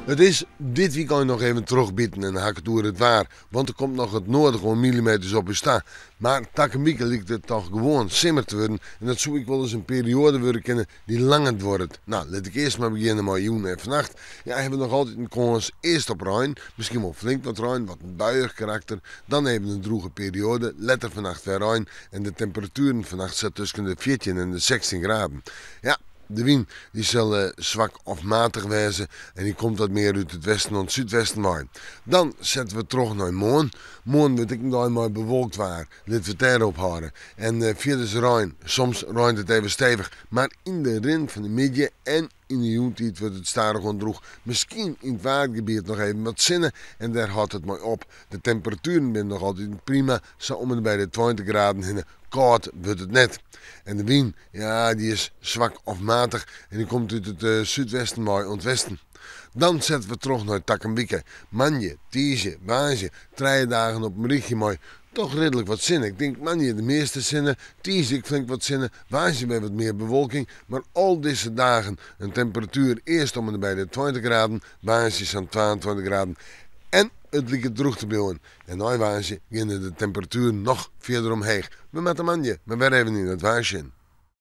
It is dit wykein noch even trochbiten en dan ha ik it oer it waar, want der komt noch it noadige oan millimeters op ús ta. Mar takom wike liket it toch gewoan simmer te wurden en dat soe ek wolris in perioade wurde kinne dy't langer duorret. No, lit ik earst mar begjinne mei jûn en fannacht. Ja, hawwe we noch altyd in kâns earst op rein, miskien wol flink wat rein, wat in buiïch karakter, dan even in drûge perioade, letter fannacht wer rein en de temperatueren fannacht sa tusken de 14 en de 16 graden. Ja, de wyn dy sil swak of matich wêze en dy komt wat mear út it westen oant súdwesten wei. Dan sette we troch nei moarn. Moarn wurdt ek in dei mei bewolkt waar. Litte we it dêr op hâlde. En fierders rein. Soms reint it even stevich, mar yn de rin fan de middei en yn de jûntiid wurdt it stadichoan drûch. Miskien yn it Waadgebiet noch even wat sinne en dêr hâldt it mei op. De temperatueren binne noch altyd prima, sa om en by de 20 graden hinne. Kâld wurdt it net. En de wyn, ja, dy is swak of matich en dy komt út it súdwesten wei oant westen. Dan sette we troch nei takom wike. Moandei, tiisdei, woansdei, trije dagen op in rychje mei toch ridlik wat sinne. Ik tink moandei de measte sinne, tiisdei ek flink wat sinne, woansdei wer wat mear bewolking. Mar al dizze dagen in temperatuer earst om en by de 20 graden, woansdei sa'n 22 graden. En it liket drûch te bliuwen. En nei woansdei geane de temperatueren noch fierder omheech. We moatte moandei mar wer even yn it waar sjen.